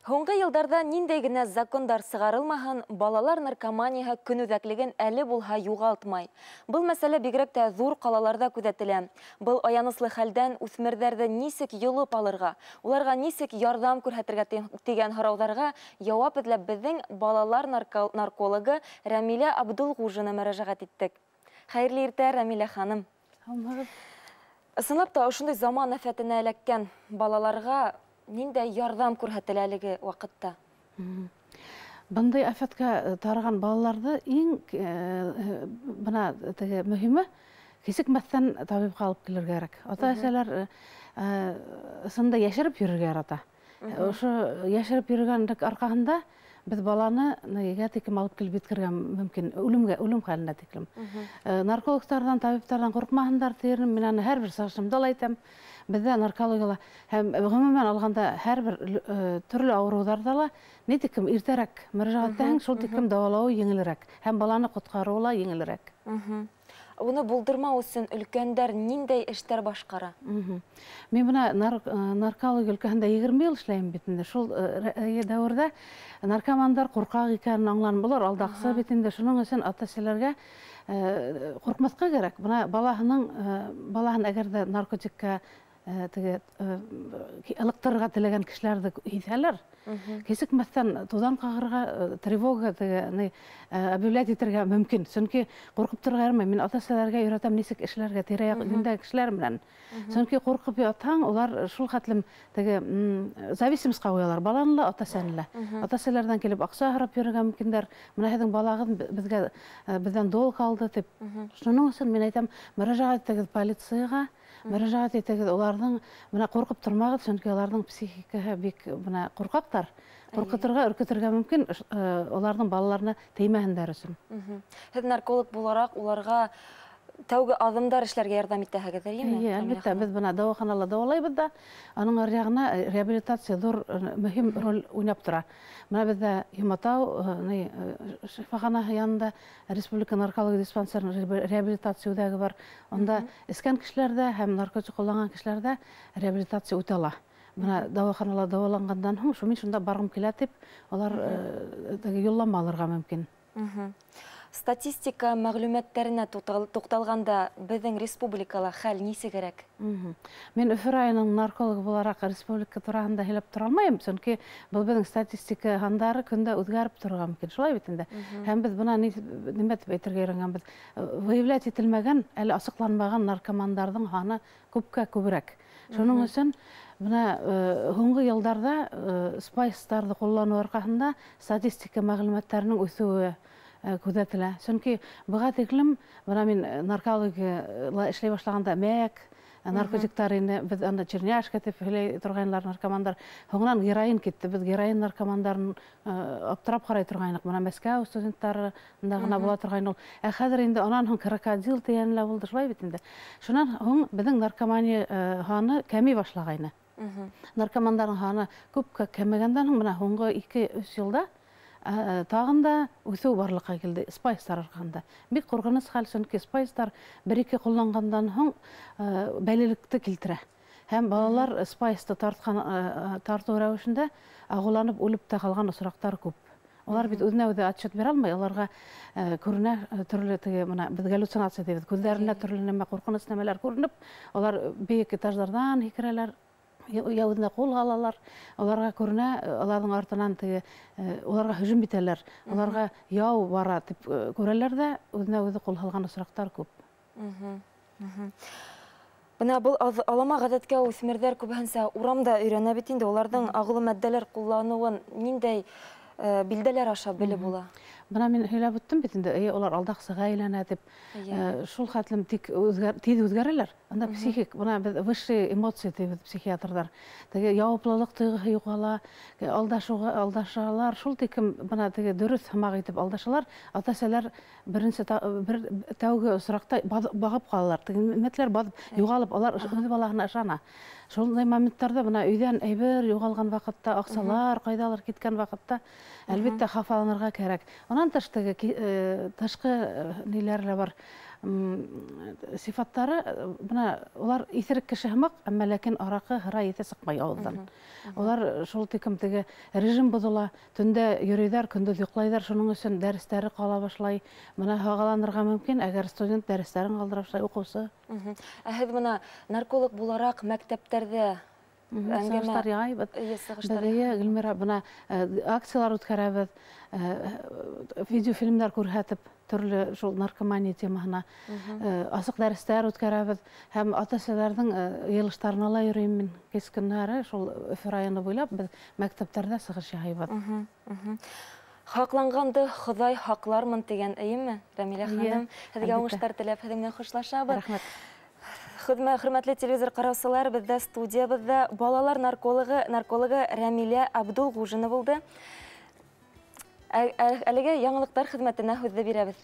Һуңғы йылдарҙа ниндәй генә закондар сығарылмаһын, балалар наркоманияһы көнүҙәклеген әле булһа юғалтмай. Был мәсьәлә бигерәк тә ҙур ҡалаларҙа күҙәтелә. Был аяныслы хәлдән үҫмерҙәрҙе нисек йолоп алырға, уларға нисек ярҙам күрһәтергә тигән һорауҙарға яуап эҙләп беҙҙең балалар наркологы Рәмилә Абдулғужина мөрәжәғәт иттек. Хәйерле иртә, Рәмилә ханым. Ысынлап та ошондай заман афәтенә эләккән балаларға ниндәй ярҙам күрһәтелә әлеге ваҡытта? Бындай афәткә тарыған балаларҙы иң бына теге мөһиме кисекмәҫтән табипҡа алып килергә кәрәк. Ата-әсәләр ысында йәшереп йөрөргә ярата. Ошо йәшереп йөрөгәнлек арҡаһында беҙ баланы нигә тиклем алып килеп еткергә мөмкин, үлемгә, үлем хәленә тиклем. Наркологтарҙан, табиптарҙан ҡурҡмаһындар тиерем, мин аны һәр бер сығышымда ла әйтәм. Беҙҙә наркологияла һәм ғөмүмән алғанда һәр бер төрлө ауырыуҙарҙа ла ни тиклем иртәрәк мөрәжәғәт итһәң, шул тиклем дауалауы еңелерәк һәм баланы ҡотҡарыуы ла еңелерәк. Уны булдырмау өсөн өлкәндәр ниндәй эштәр башҡара? Мин бына наркология өлкәһендә 20 йыл эшләйем бит инде. Шул дәүерҙә наркомандар ҡурҡаҡ икәнен аңланым. Улар алдаҡсы бит инде. Шуның өсөн ата-әсәләргә ҡурҡмаҫҡа кәрәк. Бына балаһын әгәр ҙә наркотикка теге ылыҡтырырға теләгән кешеләрҙе һиҙһәләр, кисекмәҫтән туҙан ҡағырға, тревога теге объявлять итергә мөмкин. Сөнки ҡурҡып торорға ярамай. Мин ата-әсәләргә өйрәтәм нисек эшләргә тирә-яҡ кешеләр менән. Сөнки ҡурҡып ятһаң, улар шул хәтлем теге зависимостьҡа ҡуялар баланы ла, ата-әсәне лә. Ата-әсәләрҙән килеп аҡса һорап йөрөргә мөмкиндәр. Бына һеҙҙең балағыҙ беҙҙән долг алды тип. Шуның өсөн мин әйтәм, мөрәжәғәт итегеҙ полицияға, мөрәжәғәт итегеҙ, уларҙың бына ҡурҡып тормағыҙ, сөнки уларҙың психикаһы бик бына ҡурҡаҡтар. Ҡурҡытырға, өркөтөргә мөмкин, уларҙың балаларына теймәһендәр өсөн. Һеҙ нарколог булараҡ уларға тәүге аҙымдар эшләргә ярҙам итәһегеҙ, әйеме? Эйе, әлбиттә, беҙ бына дауаханала дауалайбыҙ ҙа, аның аръяғына реабилитация ҙур мөһим роль уйнап тора. Бына беҙҙә Йоматау шифаханаһы янында Республика наркология диспансерының реабилитация үҙәге бар. Унда эскән кешеләрҙә һәм наркотик ҡулланған кешеләрҙә реабилитация үтә ала. Бына дауаханала дауаланғандан һуң, мин шунда барғым килә тип, улар теге юллама алырға мөмкин. Статистика мәғлүмәттәренә туҡталғанда беҙҙең республикала хәл нисегерәк? Мин Өфө районының наркологы булараҡ республика тураһында һөйләп тора алмайым, сөнки был беҙҙең статистика һандары көндә үҙгәреп торорға мөмкин, шулай бит инде. Һәм беҙ бына нимә тип әйтергә өйрәнгәнбеҙ? Выявлять ителмәгән, әле асыҡланмаған наркомандарҙың һаны күпкә күберәк. Шуның өсөн бына һуңғы йылдарҙа спайстарҙы ҡулланыу арҡаһында статистика мәғлүмәттәренең үҫеүе күҙәтелә. Сөнки быға тиклем бына мин наркологияла эшләй башлағанда мәк, наркотиктар ине, беҙ анда черняшка тип һөйләй торғайнылар наркомандар. Һуңынан героин китте. Беҙ героин наркомандарын аптырап ҡарай торғайныҡ. Бына Мәскәү студенттарында ғына була торғайны ул. Ә хәҙер инде унан һуң крокодил тигәне лә булды, шулай бит инде. Шунан һуң беҙҙең наркомания һаны кәмей башлағайны. Наркомандарҙың һаны күпкә кәмегәндән һуң бына һуңғы 2-3 йылда тағын да үҫеү барлыҡҡа килде спайстар арҡаһында. Бик ҡурҡыныс хәл, сөнки спайстар бер-ике ҡулланғандан һуң бәйлелекте килтерә. Һәм балалар спайсты тартыу рәүешендә ағыуланып үлеп тә ҡалған осраҡтар күп. Улар бит үҙенә үҙе отчет бирә алмай, уларға күренә төрлө теге, бына беҙ галлюцинация тибеҙ, күҙҙәренә төрлө нәмә, ҡурҡыныс нәмәләр күренеп, улар бейек этаждарҙан һикерәләр, я үҙенә ҡул алалар, уларға күренә, уларҙың артынан теге, уларға һөжүм итәләр, уларға яу бара тип күрәләр ҙә, үҙенә үҙе ҡул һалған осраҡтар күп. Бына был алама ғәҙәткә үҫмерҙәр күбеһенсә урамда өйрәнә бит инде, уларҙың ағыулы матдәләр ҡулланыуын ниндәй билдәләр аша белеп була? Бына мин һөйләп үттем бит инде, эйе, улар алдаҡсыға әйләнә тип, шул хәтлем тик тиҙ үҙгәрәләр. Анда психик, бына беҙ высшие эмоции тибеҙ психиатрҙар. Теге яуаплылыҡ тойғоһо юғала, алдашалар, шул тиклем бына теге дөрөҫ һымаҡ итеп алдашалар. Ата-әсәләр бер тәүге осраҡта бағып ҡалалар. Теге ниәтләр баҙып юғалып, алар үҙ балаһына ышана. Шундай моменттарҙа бына өйҙән әйбер юғалған ваҡытта, аҡсалар ҡайҙалыр киткән ваҡытта, әлбиттә, хафаланырға кәрәк. Унан тыш теге тышҡы ниләр лә бар, Сифаттары бына улар иҫерек кеше һымаҡ, әммә ләкин араҡы һыра еҫе сыҡмай ауыҙҙан. Улар шул тиклем теге режим боҙола, төндә йөрөйҙәр, көндөҙ йоҡлайҙар, шуның өсөн дәрестәре ҡала башлай. Бына һағаланырға мөмкин, әгәр студент дәрестәрен ҡалдыра башлай, уҡыусы. Ә һеҙ бына нарколог булараҡ мәктәптәрҙә сығыштар яһайбыҙ. Беҙ, Гөлмира, бына акциялар үткәрәбеҙ, видеофильмдар күрһәтеп, төрлө шул наркомания темаһына асыҡ дәрестәр үткәрәбеҙ, һәм ата-әсәләрҙең йыйылыштарына ла йөрөйөм мин. Кис көннәре шул Өфө районы буйлап беҙ мәктәптәрҙә сығыш яһайбыҙ. Һаҡланғанды Хоҙай һаҡлармын тигән, эйеме, Рәмилә ханым? Һеҙгә уңыштар теләп, һеҙҙең менән хушлашабыҙ. Рәхмәт. Хөрмәтле телевизор ҡараусылар, беҙҙә студиябыҙҙа балалар наркологы Рәмилә Абдулғужина булды. Әлеге яңылыҡтар хеҙмәтенә һүҙҙе бирәбеҙ.